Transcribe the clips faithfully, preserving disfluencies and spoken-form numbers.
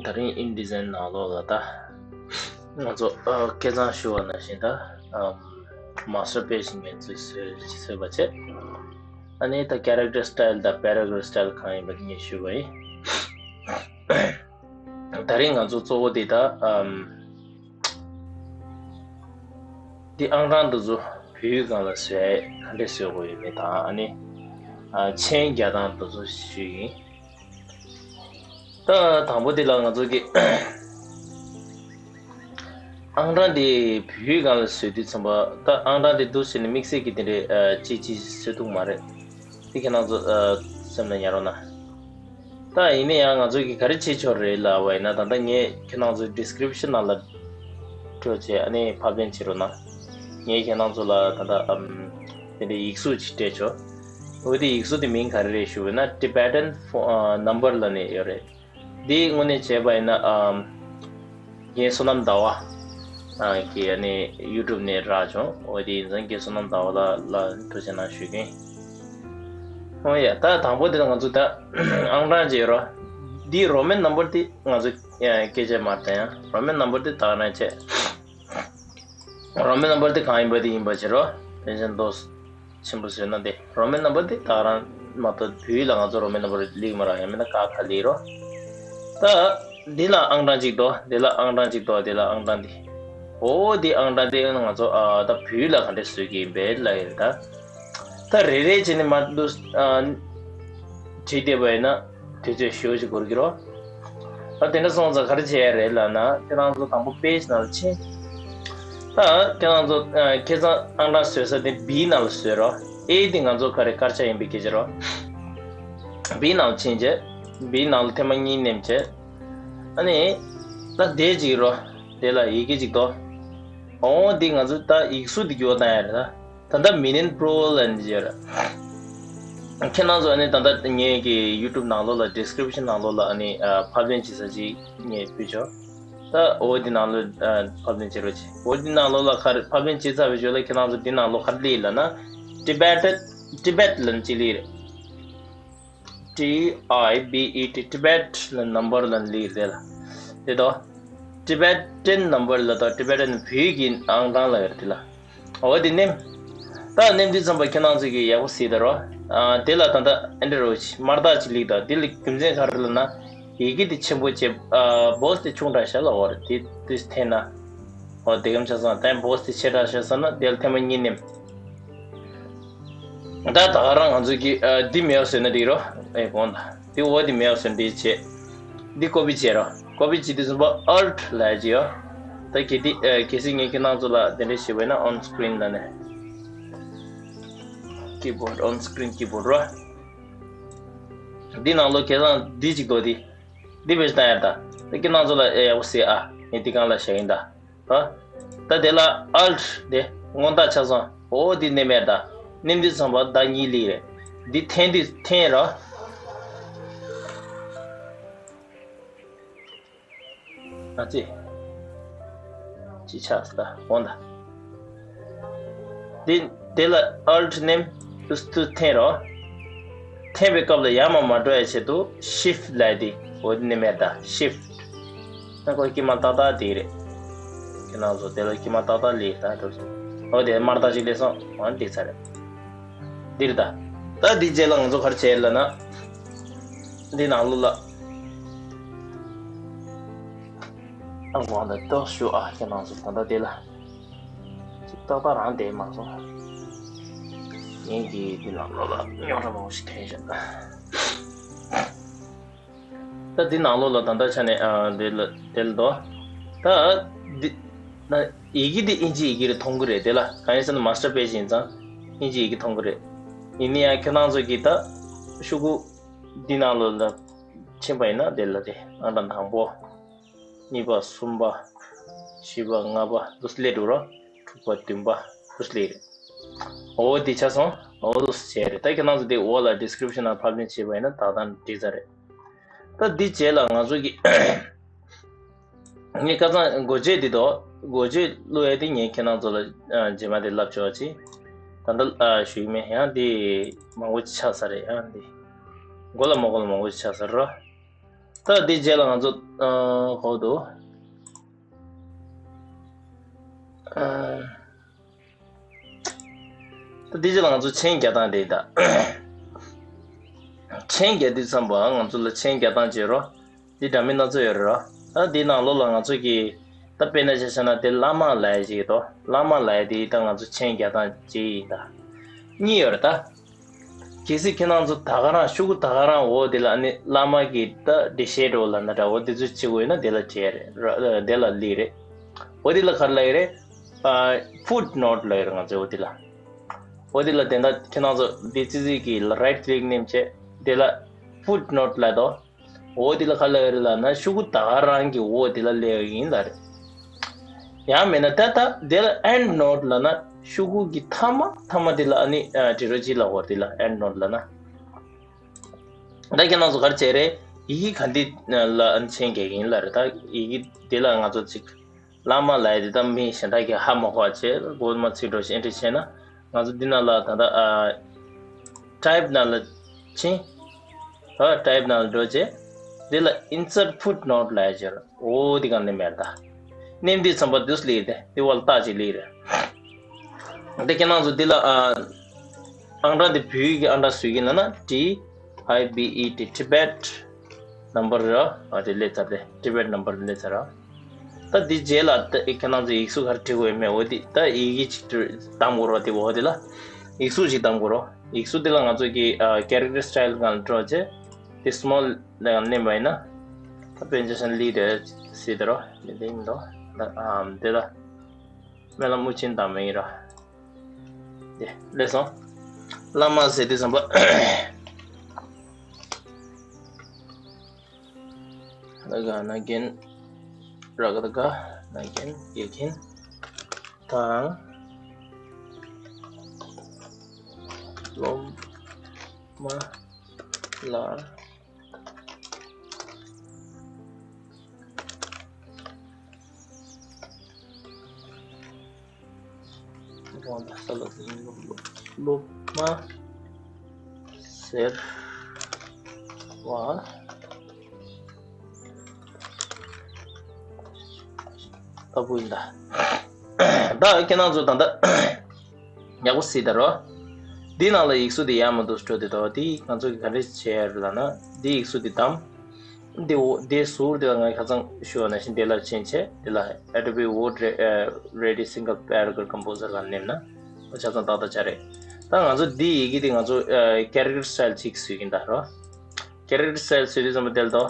ད་རིང་ཨིན་ཌི་ཛའིན་ནང་ལོགས་ལ་ད་ང་ཚོ་ཨ་སྐལ་བཟང་ཞུ་བ་ནང་བཞིན་ད་ཨམ་མ་སི་ཊར་པེ་ཇི་ངས་ཚུར་བཟོས་བཟོས་པ་བྱས། ཨ་ནི་ད་ཀེ་རེག་ཊར་སི་ཊལ་དང་པེ་ར་གྷ་རབ་སི་ཊལ་གང་ཡིན་པ་དེ་ངས་ཞུ་བ་ཡིན། ད་རིང་ང་ཚོ་གཙོ་བོ་དེ་ད་ཨམ་འདི་ཨང་གྲངས་འདི་ཚོ་བོད་ཡིག་སྒང་ལ་བཟོས་ག་འདྲས་བཟོས་དགོས་ཡོད་མེད་དང་ཨ་ནི་ཨ་མཆན་རྒྱག་སྟངས་འདི་ཚོ་ཞུས་ཡིན། ད་དང་པོ་དེ་ལ་ང་ཚོ་གི་ཨང་གྲངས་དེ་བོད་ཡིག་སྒང་ལ་བཟོས་དུས་ཙམ་པ་ད་ཨང་གྲངས་དེ་འདུག་ཟེར་ནས་དམིགས་བསལ་གྱི་དེ་འདྲའི་ཨ་ཅི་ཅི་བཟོས་ཐུབ་མ་རེད། དེ་ཁྱེད་རང་ཚོ་ཨ་སེམས་ལ་ཉར་རོགས་གནང་། ད་ཡིན་ན་ཡང་ང་ཚོ་གི་ག་རེ་བྱེད་ཆོག་རེད་ལབ་པ་ཡིན་ན་ད་ལྟ་ངས་ཁྱེད་རང་ཚོའི་ཌི་སི་ཀི་རིབ་ཤན་ནང་ལ་འགྲོ་བྱས་ཨ་ནི་ཕབ་ལེན་བྱེད་རོགས་གནང་། ངས་ཁྱེད་རང་ཚོ་ལ་ད་ལྟ་ཨམ་དེ་འདྲའི་ཡིག་གཟུགས་ཅིག་སྤྲད་ཆོག་འོ་དེ་ཡིག་གཟུགས་དེ་མིང་ག་རེ་རེད་ཞུ་བ་ན་Tibetan phone- ཨ་number ལབ་ནས་ཡོད་རེད། འདི་དངོས་གནས་བྱས་པ་ཡིན་ན་ཨམ་རྒན་བསོད་ནམས་ཟླ་བ་ཨ་གི་ཨ་ནི་ཡུ་ཊུབ་ནས་རག་བྱུང་། འོ་དེ་ཡིན་ཙང་རྒན་བསོད་ནམས་ཟླ་བ་ལ་ལ་ཐུགས་རྗེ་གནང་ཞུ་གིན། ཨོ་ཡ་ད་དང་པོ་དེ་ལ་ང་ཚོ་ད་ཨང་གྲངས་བརྗེ་རོགས། འདི་རོ་མན་ནམ་བར་དེ་ང་ཚོ་སྐད་ཆ་མ་བཏང་ཡ་རོ་མན་ནམ་བར་དེ་ད་ག་རང་བྱས། རོ་མན་ནམ་བར་དེ་གང་ཡིན་པ་དེ་ཡིན་པ་བྱེད་རོགས། ཕན་ཆད་མདོག་ཆེན་པོ་བཟོས་ན་དེ་རོ་མན་ནམ་བར་དེ་ད་ག་རང་མ་གཏོགས་བོད་ཡིག་ལ་ང་ཚོ་རོ་མན་ནམ་བར་ལིག་མ་རག་ཡང་མིན་ན་ཀ་ཁ་ལིག་རོགས། ད་འདི་ལ་ཨང་གྲངས་གཅིག་འདུག་འདི་ལ་ཨང་གྲངས་གཅིག་འདུག་འདི་ལ་ཨང་གྲངས་འདི། འོ་འདི་ཨང་གྲངས་འདི་ང་ཚོ་ཨ་ད་བོད་ཡིག་ལ་ག་འདྲས་བཟོས་ཀྱི་ཡིན་པས་ལབ་ཡོད་ད། ད་རེ་རེ་བྱས་ནས་མར་འདུག་ཨ་བྲིས་བསྡད་པ་ཡིན་ན་དུས་ཚོད་ཞེ་པོ་ཅིག་འགོར་གྱི་རོ། ད་དེ་འདྲ་སོང་ཙང་ག་རེ་བྱེད་ཡ་རེད་ལབ་ན་ཁྱེད་རང་ཚོ་དང་པོ་པེ་ཇི་ནང་ལ་ཕྱིན། ད་ཁྱེད་རང་ཚོ་ཨ་ཁ་སང་ཨང་གྲངས་བཟོ་ས་དེ་བི་ནང་ལ་བཟོས་རོགས། ཨེ་དེ་ང་ཚོ་ག་རེ་དཀར་ཆག་ཡིན་པའི་སྐད་ཆ་རོ། བི་ནང་ལ་ཕྱིན་བྱས་བི་ནང་ལ་ཐེངས་མ་གཉིས་ནེམ་བྱས། ཨ་ནི་ད་དེ་གཅིག་རོ། དེ་ལ་ཡི་གེ་གཅིག་འདུག་འོ་འདི་ང་ཚོ་ད་ཡིག་གཟུགས་འདི་འགྱུར་བ་བཏང་ཡ་རེད་ད། ད་ལྟ་མི་ནན་པྲོ་ལབ་ནས་བརྗོད་ར། ཁྱེད་རང་ཚོ་ཨ་ནི་ད་ལྟ་ངའི་གི་ཡུ་ཊུབ་ནང་ལོགས་ལ་ཌི་སི་ཀི་རིབ་ཤན་ནང་ལོགས་ལ་ཨ་ནི་ཨ་ཕབ་ལེན་བྱེད་ས་ཅིག་ངས་ཕུལ་ཆོག་ད་འོ་འདི་ནང་ལོགས་ཨ་ཕབ་ལེན་བྱེད་རོགས་བྱེད། འོ་འདི་ནང་ལོགས་ལ་ག་རེ་ཕབ་ལེན་བྱེད་ཚར་བའི་རྗེས་ལ་ཁྱེད་རང་ཚོ་འདི་ནང་ལོགས་ག་རེ་སླེབས་ལབ་ན་Tibet Tibet ལབ་ནས་ཅིག་སླེབས་རེད། T I B E T Tibet ལ་number ལ་ལི་རེད་ལ། དེ་དོ། Tibetan number ལ་དོ་Tibetan བོད་ཀྱི་ཨང་གྲངས་ལ་ཡོད་དེ་ལ། འོ་དེ་ནེམ། ད་ནེམ་དུས་ཙམ་པ་ཁྱེད་རང་ཚོ་གིས་ཡག་པོ་གཟིགས་ད་རོ། ཨ་དེ་ལ་ད་ལྟ་ཨེ་འདྲ་རོ་ཅི་དམར་རྟགས་ཅིག་ལིག་དང་དེ་ལ་རྒྱུ་མཚན་ག་རེ་ལབ་ན། ཡི་གེ་དེ་ཆེན་པོ་བྱས་ཨ་བོག་སི་དེ་ཆུང་དྲགས་ཤག་ལ་འོ་རེད་དེ་དེ་འཐེན་ན། འོ་དེ་གམ་ཆ་ཚང་དེ་བོག་སི་དེ་ཆེ་དྲགས་ཤག་ཟེར་ན་དེ་ལ་ཐེངས་མ་གཉིས་ནེམ། ད་ད་ག་རང་ང་ཚོ་གི་ཨ་འདི་མེད་པ་བཟོས་ན་འགྲིག་རོ། ཨེ་དགོངས་དག་འདི་འོ་འདི་མེད་པ་བཟོས་ན་འགྲིག་བྱེད། འདི་ཀོ་པི་བྱེད་རོ། ཀོ་པི་བྱེད་དུས་ཙམ་པ་Alt ལབ་ཀྱི་ཡོད། ད་གལ་ཏེ་ཨ་གལ་སྲིད་ངས་ཁྱེད་རང་ཚོ་ལ་དེ་འདྲ་ཞིག་བས་ན་on screen ལབ་ནས། Keyboard on screen keyboard རོ། འདི་ནང་ལོགས་ཁྱེད་རང་འདི་གཅིག་འདུག་འདི། འདི་བེད་སྤྱོད་བཏང་ཡ་ད། ད་ཁྱེད་རང་ཚོ་ལ་ཨེ་ཡག་པོ་གཟིགས་ཨ། ངས་འདི་སྒང་ལ་བཞག་ཡིན་ད། ཨ། ད་དེ་ལ་Alt དེ་སྔོན་རྟགས་ཆ་ཚང་འོ་འདི་ནེམ་ཡ་ད། ནེམ་དུས་ཙམ་པ་ཟླ་གཉིས་ལི་རེད། འདི་འཐེན་དུས་འཐེན་རོ། ཨ་ཙི། ཅི་ཆགས་སོང་ད་འོ་ད། འདི་དེ་ལ་Alt ནེམ་དུས་དུས་འཐེན་རོ། འཐེན་པའི་སྐབས་ལ་ཡར་མར་མ་འགྲོ་ཡ་ཆེད་དུ་Shift ལབ་དེ་འོ་འདི་ནེམ་ཡ་ད་Shift། ད་ཁོ་དཀྱིལ་མ་ཏག་ཏག་དེ་རེད། ཁྱེད་རང་ཚོ་དེ་ལ་དཀྱིལ་མ་ཏག་ཏག་ལི་ད་འགྲོ་སོང་། འོ་དེ་དམར་རྟགས་ཅིག་སླེབས་སོང་འོ་འགྲིག་ཚར་རེད། འདིར་ད། ད་འདི་རྗེས་ལ་ང་ཚོ་ག་རེ་བྱས་ལབ་ན། འདི་ནང་ལོགས་ལ། ཨ་དགོངས་དག་ཏོག་ཞུ་ཨ་ཁྱེད་རང་ཚོ་ད་ལྟ་དེ་ལ། ཅིག་ཏག་ཏག་རང་བསྡད་མ་སོང་། ངས་ཀྱིས་འདི་ནང་ལོགས་ལ་རྙོག་དྲ་མང་པོ་ཞིག་འཐེན་བཞག་ད་འདི་ནང་ལོགས་ལ་ད་ལྟ་ཆ་ནས་ཨ་འདི་ལ་དེ་ལ་དོ། ད་འདི་ན་ཡི་གེ་འདི་ཨིན་ཇི་ཡི་གེ་རེད་མཐོང་གི་རེད་དེ་ལ་གང་ཡིན་ཟེར་ན་མ་སི་ཊར་པེ་ཇི་ཡིན་ཙང་ཨིན་ཇི་ཡི་གེ་མཐོང་གི་རེད། ཡིན་ན་ཡང་ཁྱེད་རང་ཚོ་གིས་ད་ཤོག་གུ་འདི་ནང་ལོགས་ལ་ཕྱིན་པ་ཡིན་ན་དེ་ལ་དེ་ཨང་གྲངས་དང་པོ། གཉིས་པ་གསུམ་པ། བཞི་པ་ལྔ་པ་འདུག་སླེབས་འགྲོ་རོགས། དྲུག་པ་བདུན་པ་འདུག་སླེབས་རེད། འོ་འདི་ཆ་སོང་། འོ་འདུག་བྱས་རེད་ད་ཁྱེད་རང་ཚོ་དེ་འོག་ལ་ཌི་སི་ཀི་རིབ་ཤན་ནང་ཕབ་ལེན་བྱས་པ་ཡིན་ན་ད་ལྟ་འགྲིག་ཚར་རེད། ད་འདི་རྗེས་ལ་ང་ཚོ་གི་ངས་ཁ་སང་སྒོ་འབྱེད་འདི་དོ། སྒོ་འབྱེད་བླུག་ཡས་དེ་ངས་ཁྱེད་རང་ཚོ་ལ་རྗེས་མ་དེ་ལབ་ཆོག་ཅིག་ད་ལྟ་ཞུ་གི་མེད་ཡང་འདི་མང་པོ་ཆགས་ཚར་རེད་ཡང་འདི། མགོ་ལ་མ་མགོ་ལ་མང་པོ་ཆགས་ཚར་རོ། ད་འདི་རྗེས་ལ་ང་ཚོ་ཨ་གོ་འདུག་ཨ་ད་འདི་རྗེས་ལ་ང་ཚོ་མཆན་རྒྱག་སྟངས་དེ་ཡིན་ད། མཆན་རྒྱག་དུས་ཙམ་པ་ང་ཚོ་ལ་མཆན་རྒྱག་སྟངས་བྱེད་རོགས། འདི་འདྲ་མིན་སྣ་ཚོགས་ཡོད་རེད་རོ། ད་འདི་ནང་ལོགས་ལ་ང་ཚོ་གིས་ད་དཔེར་ན་ཆ་བཞག་ན་དེ་བླ་མ་ལབ་ཡ་ཅིག་ཡོད་དོ། བླ་མ་ལབ་ཡ་དེ་ད་ང་ཚོ་མཆན་རྒྱག་སྟངས་གཅིག་ཡིན་ད། གཉིས་ཡོད་རེད་ད། གལ་སྲིད་ཁྱེད་རང་ཚོ་ད་ག་རང་ཤོག་གུ་ད་ག་རང་འོག་དེ་ལ་ཨ་ནི་བླ་མ་གི་ད་འགྲེལ་བཤད་འགྲོ་ལབ་ན་འདྲ། འོ་དེ་ཚོ་བྱེད་དགོས་ཡོད་ན་དེ་ལ་བྲིས་ཡ་རེད་ར། དེ་ལ་ལི་རེད། འོ་དེ་ལ་ག་རེ་ལབ་ཡ་རེད། ཨ་ཕུཊ་ནོཊ་ལབ་ཡ་རེད་ང་ཚོས་འོ་དེ་ལ། འོ་དེ་ལ་དེ་འདྲ་ཁྱེད་རང་ཚོ་འདི་ཙི་ཙི་གི་རའིཊ་ཀི་ལིག་མནན་བྱས་དེ་ལ་ཕུཊ་ནོཊ་ལབ་དོ། འོ་དེ་ལ་ག་ལབ་ཡ་རེད་ལབ་ན་ཤོག་གུ་ད་ག་རང་གི་འོག་དེ་ལ་སླེབས་ཡ་ཡིན་ལབ་རེད། ཡང་མིན་ན་ད་ལྟ་དེ་ལ་ཨེནཌ་ནོཊ་ལབ་ན་ཤོག་གུ་གི་མཐའ་མ་མཐའ་མ་དེ་ལ་ཨ་ནི་ཨ་བྲིས་རོགས་གྱིས་ལབ་དགོས་རེད། དེ་ལ་ཨེནཌ་ནོཊ་ལབ་ན། ད་ཁྱེད་རང་ཚོ་ག་རེ་བྱེད་རེད། ཡི་གེ་ག་འདི་ལ་ཨ་ནི་མཆན་རྒྱག་གི་ཡིན་ལབ་རེད། ད་ཡི་གེ་དེ་ལ་ང་ཚོ་ཅིག་བླ་མ་ལབ་ཡ་དེ་ད་མི་གཞན་དག་གིས་ཧ་མ་གོ་བ་བྱས་མགོ་མ་ཚོས་འགྲོ་ཞིག་ཨེ་འདྲ་བྱས་ན། ང་ཚོ་འདི་ནང་ལ་ད་ལྟ་ཨ་ཊའིབ་ནང་ལ་ཕྱིན། ཨ་ཊའིབ་ནང་ལ་འགྲོ་རྗེས་འདི་ལ་ཨིན་སརཊ་ཕུཊ་ནོཊ་ལབ་ཡ་ཅིག་ཡོད་རེད། འོ་འདི་གང་ནས་མེད་ད། མནན་དུས་ཙམ་པ་འདུག་སླེབས་ཏེ་འདི་བལ་རྟགས་ཅིག་སླེབས་རེད། འདི་ཁྱེད་རང་ཚོ་འདི་ལ་ཨ་ཨང་གྲངས་འདི་བོད་ཡིག་གི་ཨང་གྲངས་བཟོས་ཀྱི་ཡིན་ལབ་ན་ཊི་ཨའི་བི་ཨི་ཊི་ཊི་བེཊ་ནམ་བར་ར། ཨ་དེ་སླེབས་ཚར་ཏེ་ཊི་བེཊ་ནམ་བར་སླེབས་ཚར་ར། ད་འདི་རྗེས་ལ་ད་ཨེ་ཁྱེད་རང་ཚོ་ཡིག་གཟུགས་ག་རེ་བྲིས་དགོས་ཡོད་མེད་འོ་འདི་ད་ཡི་གེ་ཅིག་བྲིས་གདམ་དགོས་ར། དེ་འོ་དེ་ལ་ཡིག་གཟུགས་ཅིག་གདམ་དགོས་ར། ཡིག་གཟུགས་དེ་ལ་ང་ཚོ་གི་ཨ་ཀེ་རེག་ཊར་སི་ཊའིལ་སྒང་ལ་འགྲོ་རྗེས་དེ་སི་མོལ་ལ་ཡང་མནན་པ་ཡིན་ན་ད་དཔེར་ན་ཆ་བཞག་ན་ལི་དེ་སི་དེ་རོ་ལི་དེ་ཡིན་དོ། ད་ཨམ་དེ་ལ་སྨོན་ལམ་དབུ་ཅན་དང་མ་ཡིན་ར། དེ་ལས་སོང་། བླ་མ་ཟེར་དུས་ཙམ་པ། ལ་ག་ན་རྒན། ར་ག་ད་ག་ན་རྒན་དགེ་རྒན། དང་། སློབ་མ་ལ། སློབ་མ་ཟེར་བ་ལྟ་བུ་ཡིན་ད། ད་ཁྱེད་རང་ཚོ་ད་ལྟ་ཡག་པོ་གཟིགས་དང་རོ། འདི་ནང་ལ་ཡིག་གཟུགས་དེ་ཡར་མར་འདུག་སེ་འགྲོ་དེ་འདུག་འདི་ང་ཚོ་གིས་ག་འདྲས་བྱེད་ཡ་རེད་ལབ་ན། འདི་ཡིག་གཟུགས་དེ་བདམས། འདི་འོ་འདི་ཟུར་དེ་ལ་ང་ཁ་སང་ཞུས་པ་ནང་བཞིན་དེ་ལ་ཕྱིན་བྱས་དེ་ལ་Adobe Word Re- Ready Single Paragraph Composer ལ་མནན་ན་ཆ་ཚང་ཏག་ཏག་ཆགས་རེད། ད་ང་ཚོ་འདི་ཡི་གེ་དེ་ང་ཚོ་ཨ་character style ཅིག་བཟོས་ཀྱི་ཡིན་ད་རོ། Character style བཟོས་དུས་ཙམ་པ་དེ་ལ་དོ།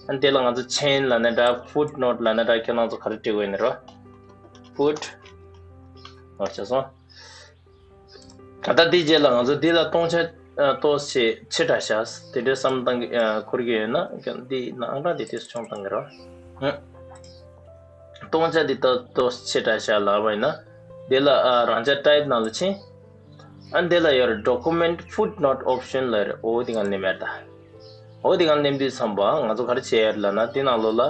ཨ་ནི་དེ་ལ་ང་ཚོ་མཆན་ལབ་ན་འདྲ། ཕུཊ་ནོཊ་ལབ་ན་འདྲ། ཁྱེད་རང་ཚོ་ག་རེ་འབྲི་དགོས་ཡིན་ན་རོ། ཕུཊ་ནོཊ་བྱས་སོང་། ད་ལྟ་འདི་རྗེས་ལ་ང་ཚོ་འདི་ལ་སྟོང་ཆ་ཨ་ཏོག་ཙམ་ཆེ་དྲགས་བཞག་དེ་འདྲའི་བསམ་བློ་བཏང་གི་ཨ་འཁོར་གྱི་ཡོད་ན་འདི་ནང་ཨང་གྲངས་དེ་ཏོག་ཙམ་ཆུང་བཏང་གི་རོ། ཨ་སྟོང་ཆ་འདི་ཏོག་ཏོག་ཙམ་ཆེ་དྲགས་བཞག་ལབ་པ་ཡིན་ན། འདི་ལ་ཨ་རང་འཇགས་ཊའིབ་ནང་ལ་ཕྱིན། ཨ་འདི་ལ་ཡོད་རེད། Document Footnote Option ལབ་རེད། འོ་འདི་གང་ནས་མེད་ད། འོ་དེ་གང་ནས་འདི་ཚང་པ་ང་ཚོ་ག་རེ་བྱེད་ཡ་རེད་ལབ་ན། དེ་ནང་ལོགས་ལ་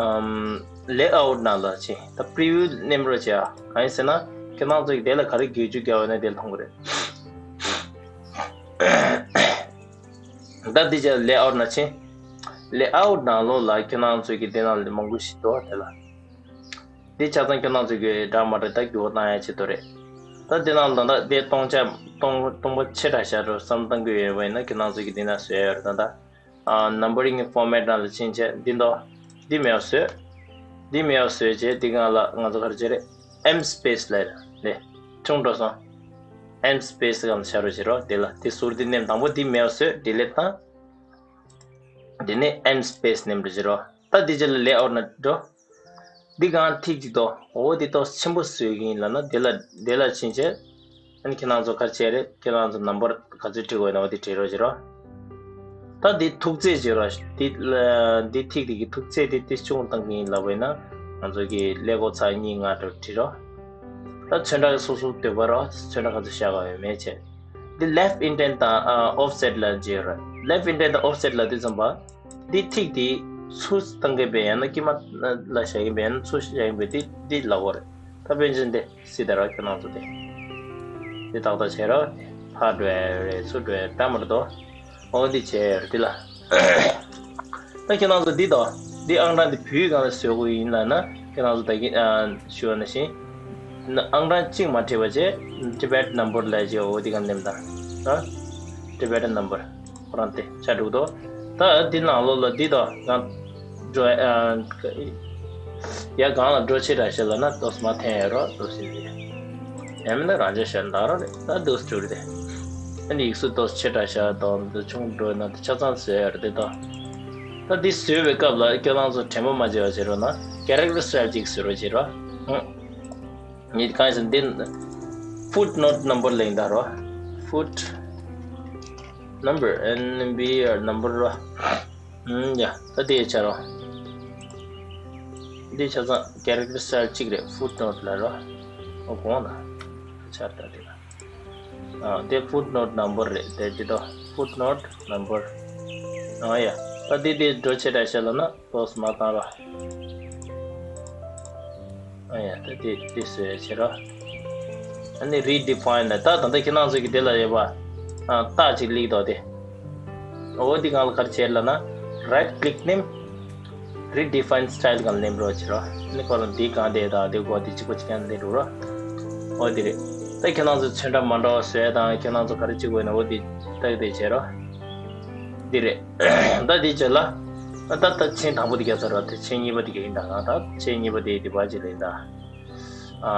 ཨམ་layout ནང་ལ་ཕྱིན། ད་preview མནན་རོགས་བྱེད་ཨ། གང་ཡིན་ཟེར་ན་ཁྱེད་རང་ཚོ་གིས་དེ་ལ་ག་རེ་བེད་སྤྱོད་རྒྱག་འོས་ན་དེ་ལ་མཐོང་གི་རེད། ད་འདི་བྱས་layout ནང་ཕྱིན། Layout ནང་ལོགས་ལ་ཁྱེད་རང་ཚོ་གིས་དེ་ནང་ལ་མང་པོ་ཞིག་འདུག་དེ་ལ། འདི་ཆ་ཚང་ཁྱེད་རང་ཚོ་གི་འདྲ་མ་འདྲ་ད་འགྱུར་བ་བཏང་ཡ་ཆེད་དུ་རེད། ད་འདི་ནང་ལ་ད་འདི་སྟོང་ཆ་སྟོང་སྟོང་པ་ཆེ་དྲགས་བཞག་འགྲོ་བསམ་བཏང་གི་ཡོད་པ་ཡིན་ན་ཁྱེད་རང་ཚོ་གི་འདི་ན་བཟོས་ཡོད་རེད། ད་ད་ཨ་numbering format ནང་ལ་ཕྱིན་བྱས་འདི་འདུག་འདི་མེད་པ་བཟོས། འདི་མེད་པ་བཟོས་བྱས་འདི་སྒང་ལ་ང་ཚོ་ག་རེ་བྱས་རེད། M space ལབ་རེད། ཆུང་འགྲོ་སོང་། M space སྒང་ལ་བཞག་རོགས་བྱེད་རོགས། དེ་ལ་དེ་ཟུར་འདི་མནན། དང་པོ་འདི་མེད་པ་བཟོས། delete བཏང་། དེ་ནས་M space མནན་རོགས་བྱེད་རོགས། ད་འདི་རྗེས་ལ་layout ནང་འགྲོ། འདི་སྒང་ཐིག་ཅིག་འདུག་འོ་འདི་ཏོག་ཙམ་ཆེན་པོ་བཟོས་ཀྱི་ཡིན་ལབ་ན་དེ་ལ་དེ་ལ་ཕྱིན་བྱས། ཨ་ནི་ཁྱེད་རང་ཚོ་ག་རེ་བྱས་རེད། ཁྱེད་རང་ཚོ་ནམ་བར་ག་ཚོད་བྲིས་དགོས་ཡོད་ན་འོ་དེ་བྲིས་རོགས་བྱེད་རོགས། ད་འདི་ཐུག་ཚད་བྱེད་རོགས། འདི་ལ་འདི་ཐིག་འདི་གི་ཐུག་ཚད་འདི་ཏོག་ཙམ་ཆུང་བཏང་གི་ཡིན་ལབ་པ་ཡིན་ན་ང་ཚོ་གི་ཀླད་ཀོར་ཚེག་གཉིས་ལྔ་འདྲ་བྲིས་རོགས། ད་ཚོན་ཁྲ་གི་སོ་སོ་འདོད་པ་རོགས། ཚོན་ཁྲ་ག་ཚོད་བཞག་དགོས་ཡོད་མེད་བྱས། འདི་left indent དང་ཨ་offset ལབ་བྱས་ཡོད་རེད། left indent དང་offset ལབ་དུས་ཙམ་པ། འདི་ཐིག་འདི་ཚུར་བཏང་གིན་པས་ཡང་ན་དཀྱིལ་མ་ལ་བཞག་གིན་པས་ཡང་ན་ཚུར་བཞག་གིན་པས་འདི་འདི་ལབ་དགོས་རེད། ད་དཔེར་ན་འདི་སྲིད་ད་ར་ཁྱོད་རང་ཚོ་འདི་འདི་ཏག་ཏག་བྱས་ར། ཕར་འགྲོ་ཡ་རེད་ཚུར་འགྲོ་ཡ་རེད་ད་མ་རེད་དོ། འོ་འདི་བྱས་ཡོད་རེད་འདི་ལ། ད་ཁྱེད་རང་ཚོ་འདི་དང་འདི་ཨང་གྲངས་འདི་བོད་ཡིག་སྒང་ལ་བཟོ་དགོས་ཡིན་ལབ་ན། ཁྱེད་རང་ཚོ་ད་གིན་ཨ་ཞུ་བ་ནང་བཞིན་ཨང་གྲངས་གཅིག་མ་བྲིས་པ་བྱས། Tibet number ལབ་བྱས་འོ་འདི་སྒང་ནེམ་དང་། ཨ། Tibetan number ཁོ་རང་དེ་ཆ་འགྲིག་འདུག་ད་འདི་ནང་ལོགས་ལ་འདི་དང་ང་འགྲོ་ཨ། ཡ་གང་ལ་འགྲོ་ཆེ་དྲགས་ཤག་ལབ་ན་ཏོག་ཙམ་མར་འཐེན་ཡོད་རོགས་འདུག་ཟེར་གྱི། ཡང་མིན་ན་རང་ཅག་ཤར་འདག་རོགས་རེད། ད་འདུག་སེ་འགྲོ་གི་རེད། ཨ་ནི་ཡིག་གཟུགས་ཏོག་ཙམ་ཆེ་དྲགས་ཤག་དང་འདི་ཆུང་འགྲོ་ན་དེ་ཆ་ཚང་བཟོས་ཡོད་རེད་དེ་དང་། ད་འདི་བཟོས་པའི་སྐབས་ལ་ཁྱོད་རང་ཚོ་དྲན་པ་མ་བརྗེད་པ་བྱེད་རོགས་གནང་། character style གཅིག་བཟོ་རོགས་བྱེད་རོགས། ཨང་། ངས་གང་ཡིན་ཟེར་ན་འདི་footnote number ལབ་ཡིན་ད་རོགས། Foot number, N B R number རོགས། ཨུམ། ཡ། ད་དེ་ཆ་རོགས། འདི་ཆ་ཚང་character style གཅིག་རེད། footnote ལབ་རོགས། ཨོ་གོང་ལ་ཆ་ད་དེ་ལ། ཨ། དེ་footnote number རེད། དེ་འདི་དོ་footnote number། ཨ་ཡ། ད་འདི་དེ་འགྲོ་ཆེ་དྲགས་ཤག་ལབ་ན་ཏོག་ཙམ་མར་བཏང་རོགས། ཨ་ཡ། ད་དེ་དེ་བཟོས་བྱེད་རོགས། ཨ་ནི་read define ལ་ད་ད་ལྟ་ཁྱེད་རང་ཚོ་གི་དེ་ལ་ཡོད་པ། ཨ། རྟགས་ཅིག་སླེབས་འདུག་དེ། འོ་འདི་སྒང་ལ་ག་རེ་བྱེད་ལབ་ན། right click ནེམ། redefine style སྒང་ལ་ནེམ་རོགས་བྱེད་རོགས། ཨ་ནི་ཁོ་རང་འདི་གང་དེ་དང་དེ་གོ་དེ་གཅིག་པ་གཅིག་རྐྱང་འདི་འགྲོ་རོགས། འོ་འདི་རེད། ད་ཁྱེད་རང་ཚོ་ཚོན་ཁྲ་མ་འདྲ་བ་བཟོས་དང་ཁྱེད་རང་ཚོ་ག་རེ་གཅིག་པ་ཡིན་ན་འོ་འདི་ཏག་ཏག་བྱེད་རོགས། འདི་རེད། ད་འདི་བྱས་ལ། ད་ད་མཆན་དང་པོ་འདི་རྒྱག་ཚར་བ་དེ་མཆན་གཉིས་པ་འདི་ག་ཡིན་ད། ང་ད་མཆན་གཉིས་པ་འདི་འདི་བ་ཅིག་ལ་ཡིན་ད། ཨ།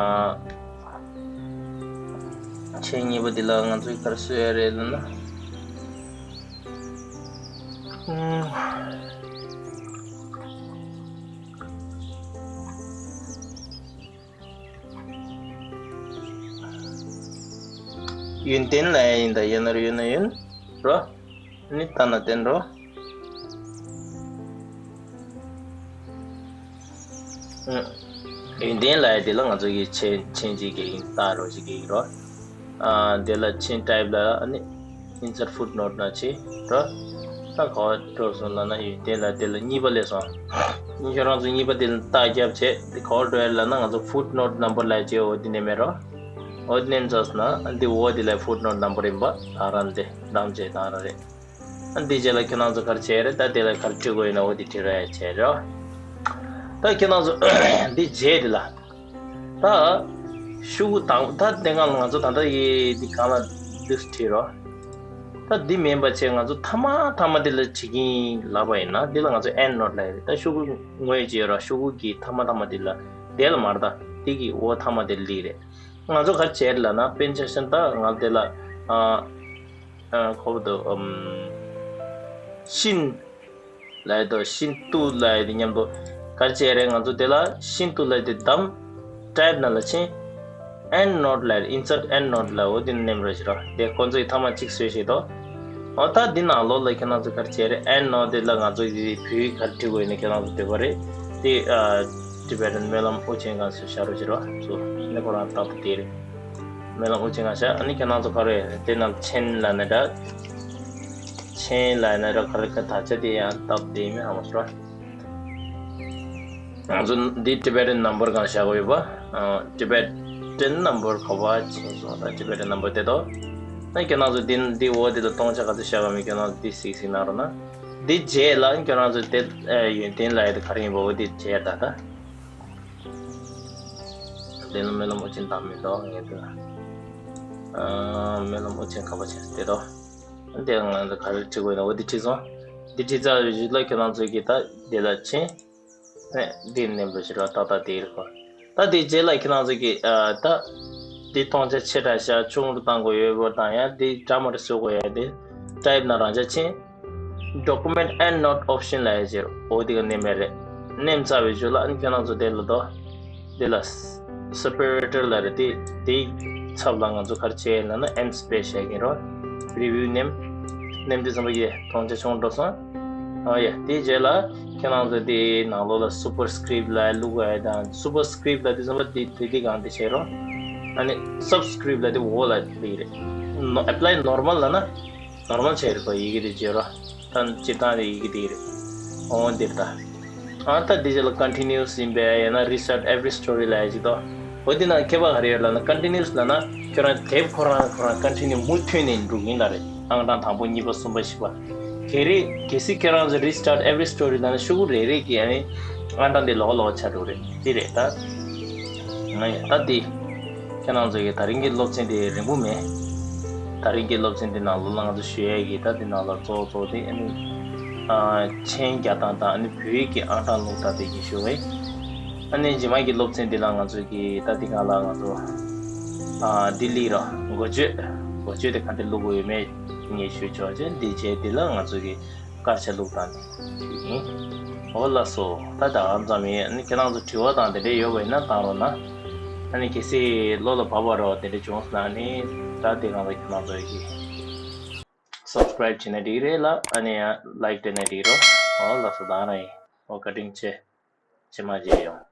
མཆན་གཉིས་པ་འདི་ལ་ང་ཚོས་ག་རེ་བཟོས་ཡ་རེད་ལབ་ན། ཨུམ། ཡོན་ཏན་ལབ་ཡ་ཡིན་ད། ཡོད་ན་རེད། ཡོད་ན་ཡོད་རོ། ནི་ལྟ་ན་བསྟན་རོ། ཨུ། ཡོན་ཏན་ལབ་ཡ་དེ་ལ་ང་ཚོ་གི་མཆན་མཆན་གཅིག་གི་ཡིན་རྟགས་རོ་གཅིག་གི་ཡིན་རོ། ཨ། དེ་ལ་མཆན་type ལ་ཨ་ནི་insert footnote ན་ཆེ་རོ། ད་ག་བ་འགྲོ་སོང་ལབ་ན་ཡོན་ཏན་ལ་དེ་ལ་གཉིས་པ་སླེབས་སོང་། ཁྱོད་རང་ཚོ་གཉིས་པ་དེ་ལ་རྟགས་བརྒྱབ་བྱས་དེ་ག་བ་འགྲོ་ཡ་ལབ་ན་ང་ཚོ་footnote number ལབ་ཡ་ཅེ་འོ་དེ་ནས་མེད་རོ། འོ་དེ་ནས་ཚར་སོང་ན་འདི་འོ་དེ་ལ་footnote number ཡིན་པ་ད་རང་དེ་བདམས་བྱས་ད་རང་རེད། ཨ། འདི་རྗེས་ལ་ཁྱོད་རང་ཚོ་ག་རེ་བྱེད་རེད། ད་དེ་ལ་ག་རེ་བྲིས་དགོས་ཡིན་ན་འོ་དེ་བྲིས་ར་ཡ་བྱེད་རོགས། ད་ཁྱོད་རང་ཚོ་འདི་རྗེས་དེ་ལ། ད་ཤོག་གུ་དང་ད་དེ་སྒང་ལ་ང་ཚོ་ད་ལྟ་ཡི་འདི་སྒང་ལ་འདུག་བྲིས་རོགས། ད་འདི་མིན་པ་བྱས་ང་ཚོ་མཐའ་མ་མཐའ་མ་འདི་ལ་བྲིས་ཀྱིན་ལབ་པ་ཡིན་ན་འདི་ལ་ང་ཚོ་end note ལབ་ཡ་རེད། ད་ཤོག་གུ་ངོས་བྱེད་རོགས། ཤོག་གུ་གི་མཐའ་མ་མཐའ་མ་འདི་ལ་དེ་ལ་མར་ད་འདི་གི་འོ་མཐའ་མ་དེ་ལི་རེད། ང་ཚོ་ག་རེ་བྱེད་ལབ་ན་དཔེར་ན་ཆ་བཞག་ན་ད་ང་དེ་ལ་ཨ། ཨ། ཁོ་བོ་དུ་ཨམ། ཤིན་ལབ་ཡ་དོ་ཤིན་ཏུ་ལབ་ཡ་དེ་མཉམ་དུ་ག་རེ་བྱེད་རེད། ང་ཚོ་དེ་ལ་ཤིན་ཏུ་ལབ་ཡ་དེ་བདམས། type ནང་ལ་ཕྱིན། end note ལབ་ཡ་insert end note ལབ་འོ་དེ་ནེམ་རོགས་བྱེད་རོགས། དེ་ཁོ་ཚོ་ཡི་མཐའ་མ་གཅིག་བཟོས་བྱེད་དོ། འོ་ད་འདི་ནང་ལོགས་ལ་ཁྱེད་རང་ཚོ་ག་རེ་བྱེད་རེད། end note དེ་ལ་ང་ཚོ་ཡི་བོད་ཡིག་ག་རེ་བྲིས་དགོས་ཡིན་ན་ཁྱེད་རང་ཚོ་འདོད་པ་རེད། དེ་ཨ། Tibetan སྨོན་ལམ་དབུ་ཅན་སྒང་བཞག་རོགས་བྱེད་རོགས། ཚུར་ནི་ཁོ་རང་རྟགས་དེ་རེད། སྨོན་ལམ་དབུ་ཅན་སྒང་བཞག་ཨ་ནི་ཁྱེད་རང་ཚོ་ག་རེ་དེ་ནང་མཆན་ལབ་ན་འདྲ། མཆན་ལབ་ན་འདྲ་ག་རེ་ག་དག་ཆ་དེ་ཡང་རྟགས་དེ་མི་ཧ་མ་སོང་། ང་ཚོ་འདི་Tibetan number སྒང་བཞག་དགོས་ཡོད་པ། ཨ། Tibetan number ག་བ་ཕྱིན་སོང་ད། Tibetan number དེ་དོ། ཨ་ཁྱེད་རང་ཚོ་འདི་འདི་འོ་དེ་ལ་སྟོང་ཆ་ག་ཚོད་བཞག་ག་མི་ཁྱེད་རང་ཚོ་འདི་གཟིགས་གཟིགས་གནང་རོགས་གནང་། འདི་རྗེས་ལ་ཁྱོད་རང་ཚོ་དེ་ཨ་ཡོན་ཏན་ལབ་ཡ་དེ་ག་རེ་ཡིན་པ་འོ་དེ་བྱས་ད་ད། དེ་ལ་སྨོན་ལམ་དབུ་ཅན་དང་མི་འདུག་ངས་དེ་ལ། ཨ། སྨོན་ལམ་དབུ་ཅན་ག་པ་བྱས་དེ་དོ། དེ་ང་ཚོ་ག་རེ་བྲིས་དགོས་ན་འོ་དེ་བྲིས་སོང་། འདི་བྲིས་ཚར་བའི་རྗེས་ལ་ཁྱོད་རང་ཚོ་གིས་ད་དེ་ལ་ཕྱིན། ཨེ། འདི་ནེམ་རོགས་བྱེད་རོགས། ཏག་ཏག་དེ་རེད་ཁོ། ད་དེ་རྗེས་ལ་ཁྱེད་རང་ཚོ་གིས་ཨ། ད་འདི་སྟོང་ཆ་ཆེ་དྲགས་ཤག་ཆུང་རུ་བཏང་དགོས་ཡོད་པ་དང་ཡང་འདི་འདྲ་མ་འདྲ་བཟོ་དགོས་ཡ་དེ་type ནང་རང་ཅག་ཕྱིན། document end note option ལབ་ཡ་ཅིག་འོ་དེ་ག་ནེམ་པ་རེད། ནེམ་ཚར་བའི་རྗེས་ལ་ཨ་ནི་ཁྱེད་རང་ཚོ་དེ་ལ་དོ། དེ་ལ་separator ལབ་རེད། དེ་དེའི་ཚབ་ལ་ང་ཚོ་ག་རེ་བྱས་ཡིན་ལབ་ན་end space བྱས་ཀྱིན་རོ། preview ནེམ། ནེམ་དུས་ཙམ་པ་ཡེ་སྟོང་ཆ་ཆུང་འགྲོ་སོང་། ཨ་ཡ། དེའི་རྗེས་ལ་ཁྱེད་རང་ཚོ་དེའི་ནང་ལོགས་ལ་superscript ལབ་བླུག་ཡ་དང་superscript ལབ་དུས་ཙམ་པ་དེ་དེ་དེ་གང་དེ་བྱེད་རོགས། ཨ་ནི་subscript ལབ་དེ་འོག་ལ་སླེབས་རེད། apply normal ལབ་ན་normal བྱས་རེད་པ། ཡི་གེ་དེ་བརྗེ་རོགས། ད་སྤྱིར་བཏང་དེ་ཡི་གེ་དེ་རེད། འོ་འདིར་ད། ཨ་ད་འདི་རྗེས་ལ་continuous ཡིན་པས་ཡང་ན་restart every story ལབ་ཡ་ཅིག་དོ། འོ་འདི་ན་ཁྱད་པར་ག་རེ་ཡོད་ལབ་ན་continuous ལབ་ན་ཁྱོད་རང་དེབ་ཁོ་རང་ཁོ་རང་continue མུ་མཐུད་ནས་འགྲོ་གི་ཡིན་ལབ་རེད། ཨང་གྲངས་དང་པོ་གཉིས་པ་གསུམ་པ་བཞི་པ། རེ་རེ་གལ་སྲིད་ཁྱེད་རང་ཚོ་Restart Every Story ལབ་ན་ཤོག་གུ་རེ་རེ་གི་ཨ་ནི་ཨང་གྲངས་དེ་ལོགས་ལོགས་ཆགས་འགྲོ་རེད། དེ་རེད་ད། ང་ཡ་ད་དེ་ཁྱེད་རང་ཚོ་གི་ད་རིང་གི་སློབ་ཚན་དེ་རིང་པོ་མེད། ད་རིང་གི་སློབ་ཚན་དེ་ནང་ལོགས་ལ་ང་ཚོ་ཞུ་ཡས་ཀྱི་ད་དེ་ནང་ལ་གཙོ་བོ་གཙོ་བོ་དེ་ཨ་ནི་ཨ་མཆན་རྒྱག་སྟངས་དང་ཨ་ནི་བོད་ཡིག་གི་ཨང་གྲངས་བླུགས་སྟངས་དེ་གི་ཞུ་བས། ཨ་ནི་རྗེས་མ་གི་སློབ་ཚན་འདི་ལ་ང་ཚོ་གི་ད་འདི་གང་ལ་ང་ཚོ་ཨ་ལྡི་ལི་ར་འགོ་བརྗོད་འགོ་བརྗོད་དེ་ག་འདྲ་བླུག་དགོས་ཡོད་མེད་ངས་ཞུ་ཆོག་ཅེས་འདི་བྱས་འདི་ལ་ང་ཚོ་གི་དཀར་ཆ་བླུག་སྟངས་འདི་ཞུ་ཡིན། འོ་ལགས་སོ། ད་ད་ག་ཙམ་ཡིན། ཨ་ནི་ཁྱེད་རང་ཚོ་དྲི་བ་དང་དེ་འདྲ་ཡོད་པ་ཡིན་ན་བཏང་རོགས་གནང་། ཨ་ནི་གལ་སྲིད་བློ་ལ་བབས་པ་རོགས་དེ་འདྲ་བྱུང་སོང་ན་ཨ་ནི་ད་འདི་གང་ལ་ཁྱེད་རང་ཚོ་གི་Subscribe བྱས་ན་འགྲིག་རེད་ལ། ཨ་ནི་ཡང་Like བསྟན་ན་འགྲིག་རོགས། འོ་ལགས་སོ། ད་རང་ཡིན། འོ་བཀའ་དྲིན་ཆེ། ཇེ་མང་ཇེ་ཡོང་།